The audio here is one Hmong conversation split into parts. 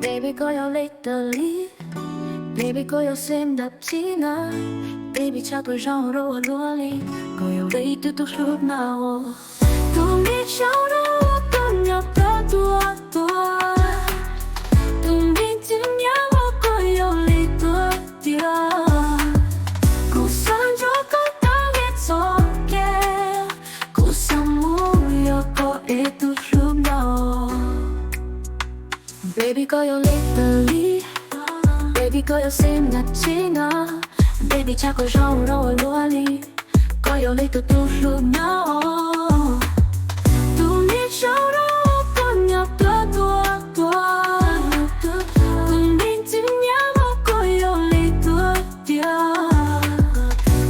Baby, koj yog leej twg li? Baby, koj yog xeem ntawm tsi na? Baby, tshaj tawm zoo rau ua luaj li. Koj yog ib tug tub hlub na os. Tus me tsaug rau koj nyob koj tuaj tuaj. Tus me tseem nyob hauv koj yog leej twg tiag? Kuv xav nrog koj tau ntev txoj kev. Kuv xav mus yog koj ib tug hlub na. Baby, koj yog leej twg li? Baby, koj yog xeem ntawm tsi na? Baby, tshaj koj zoo rau ua luaj li. Koj yog leej twg tub hlub na? Tus me tsaug rau koj nyob koj tuaj tuaj. Tus me tseem nyob hauv koj yog leej twg tiag?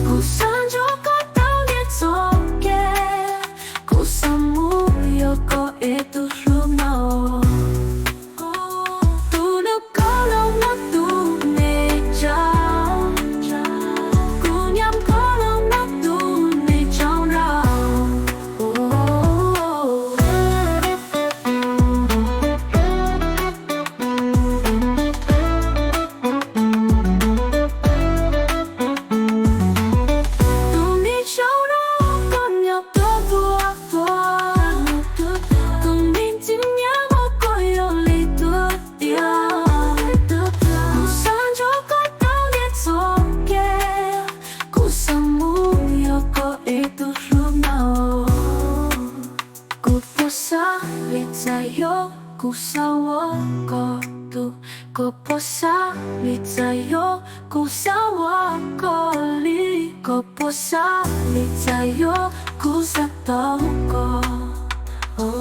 Kuv xav nrog koj tau ntev txoj kev. Kuv xav mus yog koj ib tug hlub na. Tus hlub koj los nyob tus me tsaug. Kuv nyob koj los nyob tus me tsaug nrog. Tus me tsaug rau koj nyob koj tuaj tuaj. Tus me tseem nyob hauv koj yog leej twg tiag? Kuv xav nrog koj tau ntev txoj kev. Kuv xav mus yog koj ib tug hlub na. Kuv puas xav li txais yog kuv xav ua koj tug? Koj puas xav li txais yog kuv xav ua koj li? Koj puas xav li txais yog kuv xav tau koj? Tus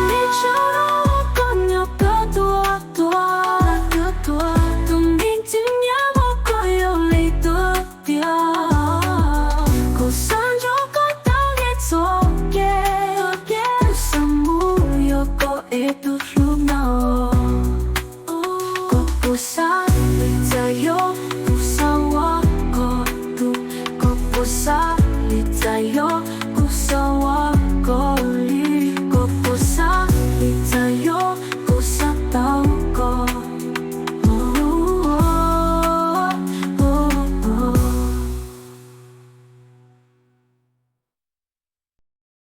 me tsaug rau koj nyob koj tuaj tuaj. Tus me tseem nyob hauv koj yog leej twg tiag? Kuv xav nrog koj tau ntev txoj kev. Kuv xav mus yog koj ib tug hlub na. Koj puas xav